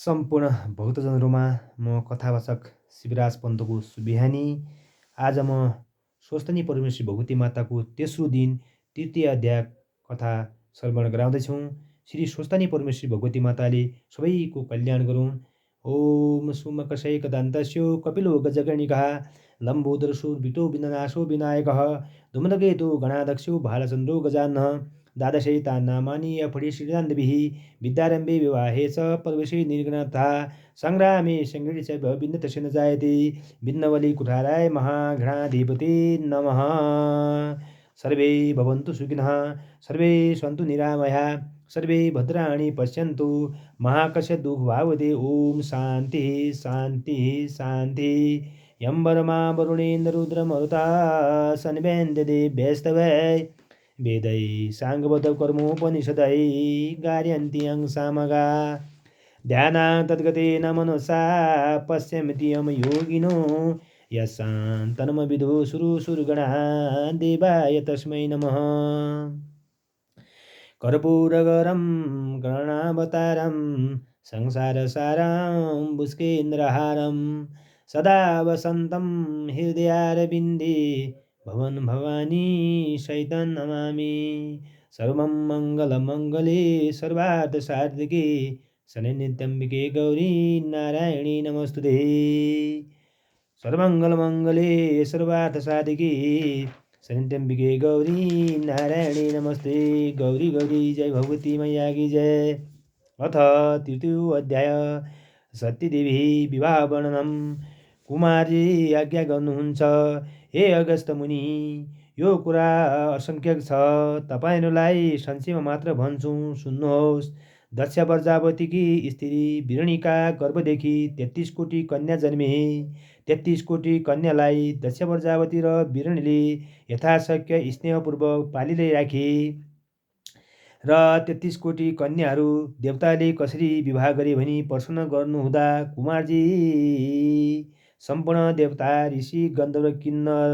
सम्पूर्ण भक्तजनहरूमा म कथावाचक शिवराज पन्तको सुबिहानी। आज म स्वस्तनी परमेश्वरी भगवती माताको तेस्रो दिन तृतीय अध्याय कथा श्रवण गराउँदैछौँ। श्री स्वस्तनी परमेश्वरी भगवती माताले सबैको कल्याण गरून्। ओम सुमकषैकदन्तस्यो कपिलो गजगणिकः लम्बोदरशूर्भितो विननाशो विनायकः धूमकेतु गणाध्यक्षो भालचन्द्रो गजाननः द्वादशैतान्नामानि यफडि श्रीदान्धभिः विद्यारम्भे विवाहे च प्रवेशे निर्गणतः सङ्ग्रामे सङ्गृह्य च भिन्नतस्य न जायते भिन्नबलि कुठाराय महागणाधिपते नमः। सर्वे भवन्तु सुखिनः, सर्वे सन्तु निरामयाः, सर्वे भद्राणि पश्यन्तु मा कश्चित् दुःखभाग्भवेत्। ओम शान्तिः शान्तिः शान्तिः। यं वरमा वरुणेन्द्र रुद्रमरुता सन्वेन्द्यदेभ्यस्तवै वेदै साङ्गबद्ध कर्मोपनिषदै गार्यन्ति अंसामगा ध्यानां तद्गतेन मनसा पश्यन्ति यं योगिनो यस्सान्तनमविदो सुरसुरगणा देवाय तस्मै नमः। कर्पूरगरं गणावतारं संसारसारं बुष्केन्द्रहारं सदा वसन्तं हृदयारविन्दे भवन भवानी सहितं नमामि। सर्वं मङ्गलमङ्गले सर्वार्थसाधिके शरण्यत्र्यम्बिके गौरी नारायणी नमोस्तुते। सर्वमङ्गलमङ्गले सर्वार्थसाधिके शरण्यत्र्यम्बिके गौरी नारायणी नमस्ते। गौरी गौरी जय भगवती मैया की जय। अथ तृतीयो अध्याय सतीदेवी विवाह वर्णनम। कुमारजी आज्ञा गर्नुहुन्छ, हे अगस्त मुनि, यो कुरा असङ्ख्य छ, तपाईहरूलाई संक्षेपमा मात्र भन्छु, सुन्नुहोस्। दक्ष प्रजापतिकी स्त्री बिरणीका गर्भदेखि 33 कोटी कन्या जन्मे। 33 कोटी कन्यालाई दक्ष प्रजापति र बिरणीले यथाशक्य स्नेहपूर्वक पालिँदै राखे र 33 कोटी कन्याहरू देवताले कसरी विवाह गरे भनी प्रश्न गर्नुहुँदा कुमारजी सम्पूर्ण देवता ऋषि गन्धर्व किन्नर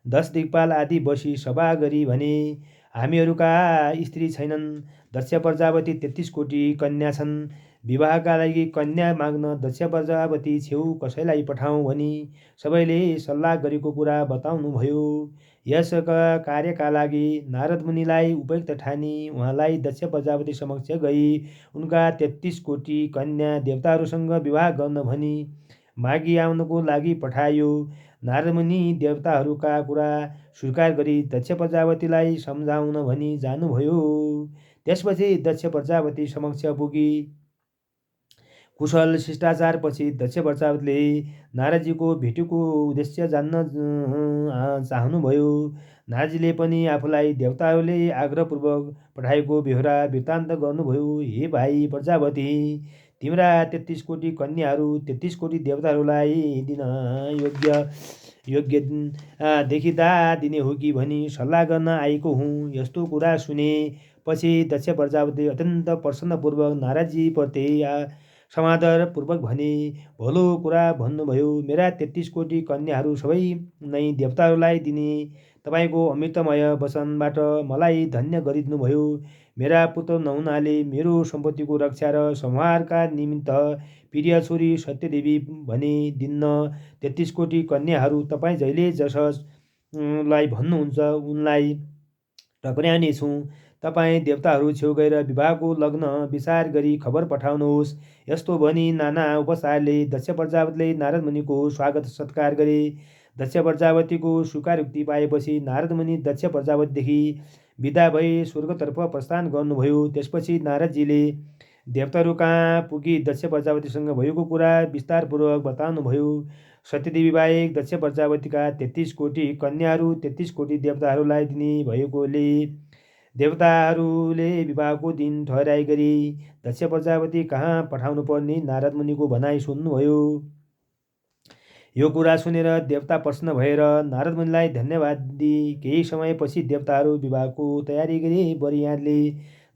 10 दिक्पाल आदि बसी सभा गरी भने, हामीहरूका स्त्री छैनन्। दक्ष प्रजापति 33 कोटी कन्या छन्। विवाहका लागि कन्या माग्न दक्ष प्रजापति छेउ कसैलाई पठाउँ भनी सबैले सल्लाह गरेको कुरा बताउनुभयो। यस कार्यका लागि नारद मुनिलाई उपयुक्त ठानी उहाँलाई दक्ष प्रजापति समक्ष गई उनका 33 कोटी कन्या देवताहरूसँग विवाह गर्न भनी मागी आउनको लागि पठायो। नारद मुनि देवताहरूका कुरा स्वीकार गरी दक्ष प्रजापतिलाई सम्झाउन भनी जानुभयो। त्यसपछि दक्ष प्रजापति समक्ष पुगी कुशल शिष्टाचार पछि दक्ष प्रजापतिले नारदजीको भेटको उद्देश्य जान्न चाहनुभयो। नारदजीले पनि आफूलाई देवताहरूले आग्रहपूर्वक पठाएको बेहोरा वृत्तान्त गर्नुभयो। हे भाइ प्रजापति, तिम्रा 33 कोटी कन्याहरू 33 कोटी देवताहरूलाई दिन योग्य देखिँदा दिने हो कि भनी सल्लाह गर्न आएको हुँ। यस्तो कुरा सुने पछि दक्ष प्रजापति अत्यन्त प्रसन्नपूर्वक नारदजी प्रति समादरपूर्वक भने, भलो कुरा भन्नुभयो। मेरा 33 कोटी कन्याहरू सबै नै देवताहरूलाई दिने तपाईँको अमृतमय वचनबाट मलाई धन्य गरिदिनुभयो। मेरा पुत्र नहुनाले मेरो सम्पत्तिको रक्षा र संहारका निमित्त प्रिय छोरी सत्यदेवी भने दिन्न। 33 कोटी कन्याहरू तपाईँ जहिले जसलाई भन्नुहुन्छ उनलाई टक्र्याउने छु। तपाईँ देवताहरू छेउ गएर विवाहको लग्न विचार गरी खबर पठाउनुहोस्। यस्तो भनी नाना उपचारले दक्ष प्रजापतिले नारद मुनिको स्वागत सत्कार गरे। दक्ष प्रजापतिको स्वीकारोक्ति पाएपछि नारद मुनि दक्ष प्रजापतिदेखि विदा भई स्वर्गतर्फ प्रस्थान गर्नुभयो। त्यसपछि नारदजीले देवताहरू कहाँ पुगी दक्ष प्रजापतिसँग भएको कुरा विस्तारपूर्वक बताउनुभयो। सत्यदेवी बाहेक दक्ष प्रजापतिका 33 कोटी कन्याहरू 33 कोटी देवताहरूलाई दिने भएकोले देवताहरूले विवाहको दिन ठहराइ गरी दक्ष प्रजापति कहाँ पठाउनु पर्ने नारद मुनिको भनाइ सुन्नुभयो। यो कुरा सुनेर देवता प्रसन्न भएर नारद मुनिलाई धन्यवाद दिए। केही समयपछि देवताहरू विवाहको तयारी गरे। बरियातले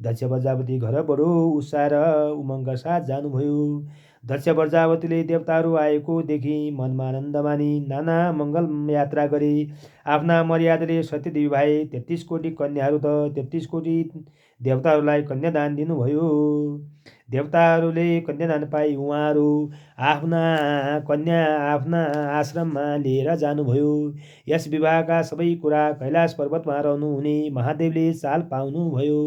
दक्ष प्रजापति घर बडो उत्साह र उमङ्गका साथ जानुभयो। दक्ष प्रजापतिले देवताहरू आएको देखि मनमा आनन्द मानी नाना मङ्गल यात्रा गरे। आफ्ना मर्यादाले सत्यदेवी बाहेक 33 कोटी कन्याहरू त 33 कोटी देवताहरूलाई कन्यादान दिनुभयो। देवताहरूले कन्यादान पाई उहाँहरू आफ्ना कन्या आफ्ना आश्रममा लिएर जानुभयो। यस विवाहका सबै कुरा कैलाश पर्वतमा रहनुहुने महादेवले चाल पाउनुभयो।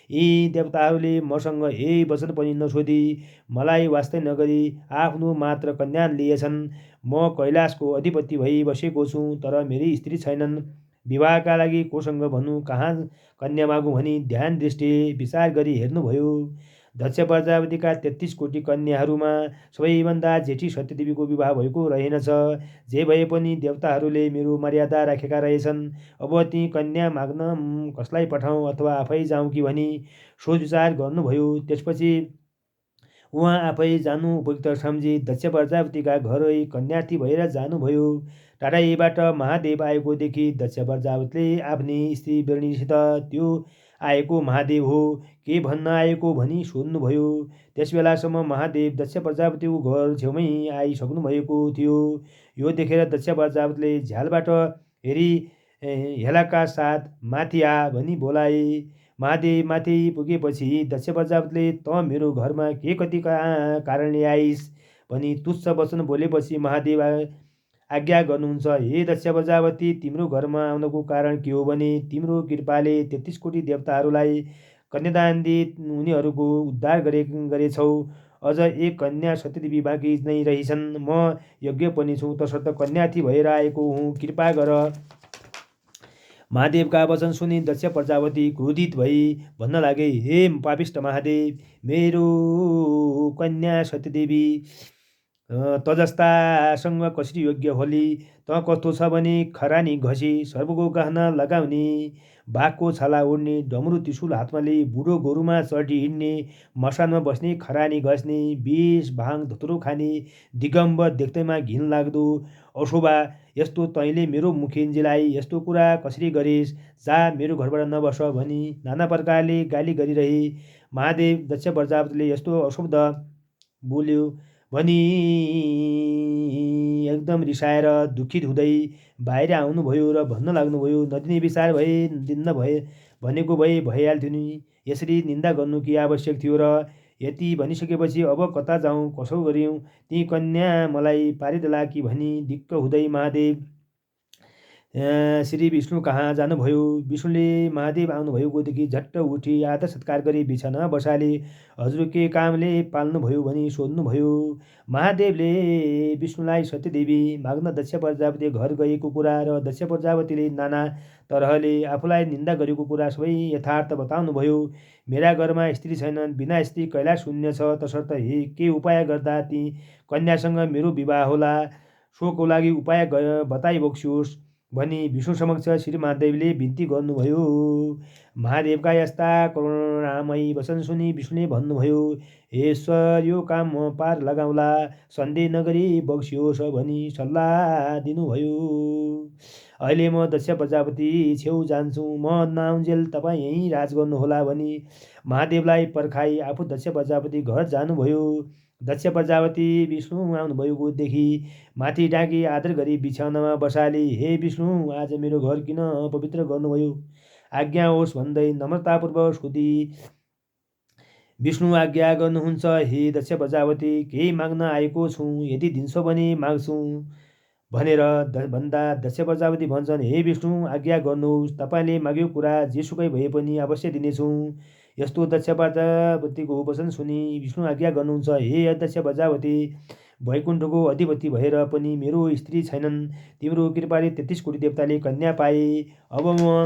यी देवताहरूले मसँग यही वचन पनि नसोधी मलाई वास्तै नगरी आफ्नो मात्र कन्या लिएछन्। म कैलाशको अधिपति भई बसेको छु, तर मेरी स्त्री छैनन्। विवाहका लागि कोसँग भनौँ, कहाँ कन्या मागौँ भनी ध्यान दृष्टि विचार गरी हेर्नुभयो। दक्ष प्रजापतिका 33 कोटी कन्याहरूमा सबैभन्दा जेठी सत्यदेवीको विवाह भएको रहेनछ। जे भए पनि देवताहरूले मेरो मर्यादा राखेका रहेछन्। अब ती कन्या माग्न कसलाई पठाउँ अथवा आफै जाउँ कि भनी सोच विचार गर्नुभयो। त्यसपछि उहाँ आफै जानु उपयुक्त सम्झी दक्ष प्रजापतिका घरै कन्यार्थी भएर जानुभयो। टाढैबाट महादेव आएको देखि दक्ष प्रजापतिले आफ्नी स्त्री बेलनीसित त्यो आएको महादेव हो, के भन्न आएको भनी सोध्नुभयो। त्यस बेलासम्म महादेव दक्ष प्रजापतिको घर छेउमै आइसक्नु भएको थियो। यो देखेर दक्ष प्रजापतिले झ्यालबाट हेरी हेलाका साथ माथि आ भनी बोलाए। महादेव माथि पुगेपछि दक्ष प्रजापतिले त मेरो घरमा के कति कारणले आइस भनी तुच्छ वचन बोलेपछि महादेव आज्ञा गर्नुहुन्छ, हे दक्ष प्रजापति, तिम्रो घरमा आउनको कारण के हो भने तिम्रो कृपाले 33 कोटी देवताहरूलाई कन्यादान दिई उनीहरूको उद्धार गरेछौ। अझ एक कन्या सत्यदेवी बाँकी नै रहिछन्। म यज्ञ पनि छु, तसर्थ कन्यार्थी भएर आएको हुँ, कृपा गर। महादेवका वचन सुनि दक्ष प्रजापति क्रोधित भई भन्न लागे, हे पापिष्ट महादेव, मेरो कन्या सत्यदेवी त जस्तासँग कसरी योग्य होली? त कस्तो छ भने खरानी घसी सर्पको गहना लगाउने, बाघको छाला ओढ्ने, डमरु त्रिशूल हातमा लिई बुढो गोरुमा चढी हिँड्ने, मसानमा बस्ने, खरानी घस्ने, विष भाङ धतुरो खाने, दिगम्बर देख्दैमा घिन लाग्दो अशोभा यस्तो तैँले मेरो मुखिन्जेलाई यस्तो कुरा कसरी गरिस्? जा मेरो घरबाट नबस भनी नाना प्रकारले गाली गरिरहे। महादेव दक्ष प्रजापतिले यस्तो अशुद्ध बोल्यो भनी एकदम रिसाएर दुखित हुँदै बाहिर आउनुभयो र भन्न लाग्नुभयो, नदिने विचार भए दिन्न भनेको भए भइहाल्थ्यो नि, यसरी निन्दा गर्नु के आवश्यक थियो र? यति भनिसकेपछि अब कता जाउँ, कसो गरिउँ, ती कन्या मलाई पारिदेला कि भनी दिक्क हुँदै महादेव श्री विष्णु कहाँ जानुभयो। विष्णुले महादेव आउनुभएको देखि झट्ट उठी आदर सत्कार गरी बिछाना बसाले। हजुर के कामले पाल्नुभयो भनी सोध्नुभयो। महादेवले विष्णुलाई सत्यदेवी माग्न दक्ष प्रजापति घर गएको कुरा र दक्ष प्रजापतिले नाना तरहले आफूलाई निन्दा गरेको कुरा सबै यथार्थ बताउनुभयो। मेरा घरमा स्त्री छैनन्, बिना स्त्री कैलाश शून्य छ, तसर्थ के उपाय गर्दा ती कन्यासँग मेरो विवाह होला, सोको लागि उपाय बताइ बक्सियोस् भनी विष्णु समक्ष श्री महादेवले बिन्ती गर्नुभयो। महादेवका यस्ता करुणामयी वचन सुनि विष्णुले भन्नुभयो, हे ईश्वर, यो काम म पार लगाउँला, सन्देह नगरी बक्सियोस् भनी सल्लाह दिनुभयो। अहिले म दक्ष प्रजापति छेउ जान्छु, म नआउन्जेल तपाईँ यहीँ राज गर्नुहोला भनी महादेवलाई पर्खाई आफू दक्ष प्रजापति घर जानुभयो। दक्ष प्रजापति विष्णु आउनुभएको देखि माथि डाकी आदर गरी बिछाउनामा बसाले। हे विष्णु, आज मेरो घर किन पवित्र गर्नुभयो? आज्ञा होस् भन्दै नम्रतापूर्वक सोधी विष्णु आज्ञा गर्नुहुन्छ, हे दक्ष प्रजापति, केही माग्न आएको छु, यदि दिन्छौ भने माग्छु भनेर भन्दा दक्ष प्रजापति भन्छन्, हे विष्णु, आज्ञा गर्नुहोस्, तपाईँले माग्यो कुरा जेसुकै भए पनि अवश्य दिनेछु। यस्तो दक्ष प्रजापतिको वचन सुनि विष्णु आज्ञा गर्नुहुन्छ, हे दक्ष प्रजापति, वैकुण्ठको अधिपति भएर पनि मेरो स्त्री छैनन्, तिम्रो कृपाले 33 कोटी देवताले कन्या पाए। अब म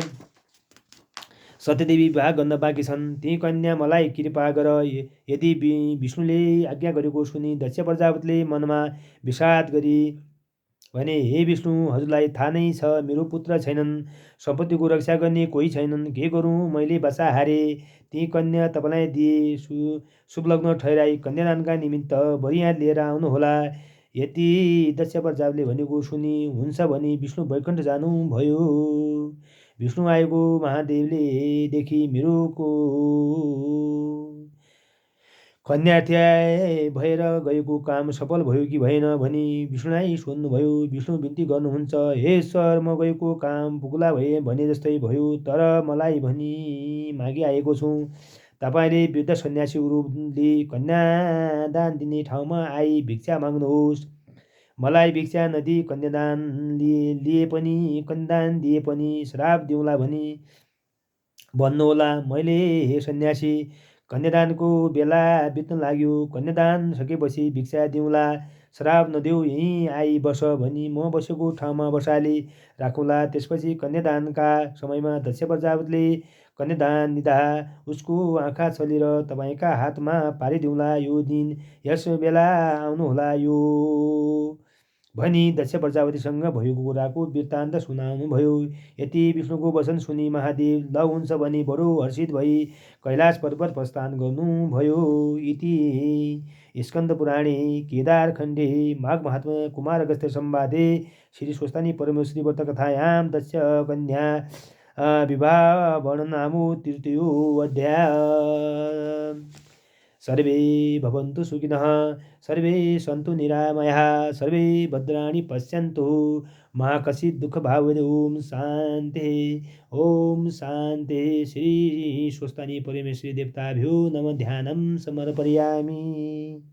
सत्यदेवी विवाह गर्न बाँकी छन्, ती कन्या मलाई कृपा गर। यदि विष्णुले आज्ञा गरेको सुनि दक्ष प्रजापतिले मनमा विषाद गरी भने, हे विष्णु, हजुरलाई थाहा नै छ मेरो पुत्र छैनन्, सम्पत्तिको रक्षा गर्ने कोही छैनन्, के गरौँ, मैले बच्चा हारे, ती कन्या तपाईँलाई दिए, शुभलग्न ठहराई कन्यादानका निमित्त बरियात लिएर आउनुहोला। यति दक्ष प्रजापतिले भनेको सुनि हुन्छ भनी विष्णु वैकुण्ठ जानुभयो। विष्णु आएको महादेवले देखि कन्यार्थी भएर गएको काम सफल भयो कि भएन भनी विष्णुलाई सोध्नुभयो। विष्णु बिन्ती गर्नुहुन्छ, हे ईश्वर, म गएको काम पुग्ला भए भने जस्तै भयो, तर मलाई भनी मागी आएको छु। तपाईँले वृद्ध सन्यासी रूपले कन्यादान दिने ठाउँमा आई भिक्षा माग्नुहोस्। मलाई भिक्षा नदिई कन्यादान दिए पनि श्राप दिउँला भनी भन्नुहोला। मैले, हे सन्यासी, कन्यादानको बेला बित्न लाग्यो, कन्यादान सकेपछि भिक्षा दिउँला, श्राप नदेऊ, यहीँ आई बस भनी म बसेको ठाउँमा बसाली राखौँला। त्यसपछि कन्यादानका समयमा दक्ष प्रजापतिले कन्यादान दिँदा उसको आँखा छलेर तपाईँका हातमा पारिदिउँला। यो दिन यस बेला आउनुहोला यो भनी दक्ष प्रजापतिसँग भएको कुराको वृत्तान्त सुनाउनुभयो। यति विष्णुको वचन सुनि महादेव ल हुन्छ भनी बडो हर्षित भई कैलाश पर्वत प्रस्थान गर्नुभयो। इति स्कन्दपुराणे केदारखण्डे माघ महात्म्य कुमार अगस्त्य संवादे श्री स्वस्तानी परमेश्वरी व्रत कथायां दक्ष कन्या विवाह वर्णनामो तृतीयोऽध्याय। सर्वे भवन्तु सुखिनः, सर्वे सन्तु निरामयाः, सर्वे भद्राणि पश्यन्तु, मा कश्चित् दुःखभाग् भवेत्। ओम शान्तिः। ओम शान्तिः। श्री स्वस्तानी परमेश्वरी देवताभ्यो नमः। ध्यानं समर्पयामि।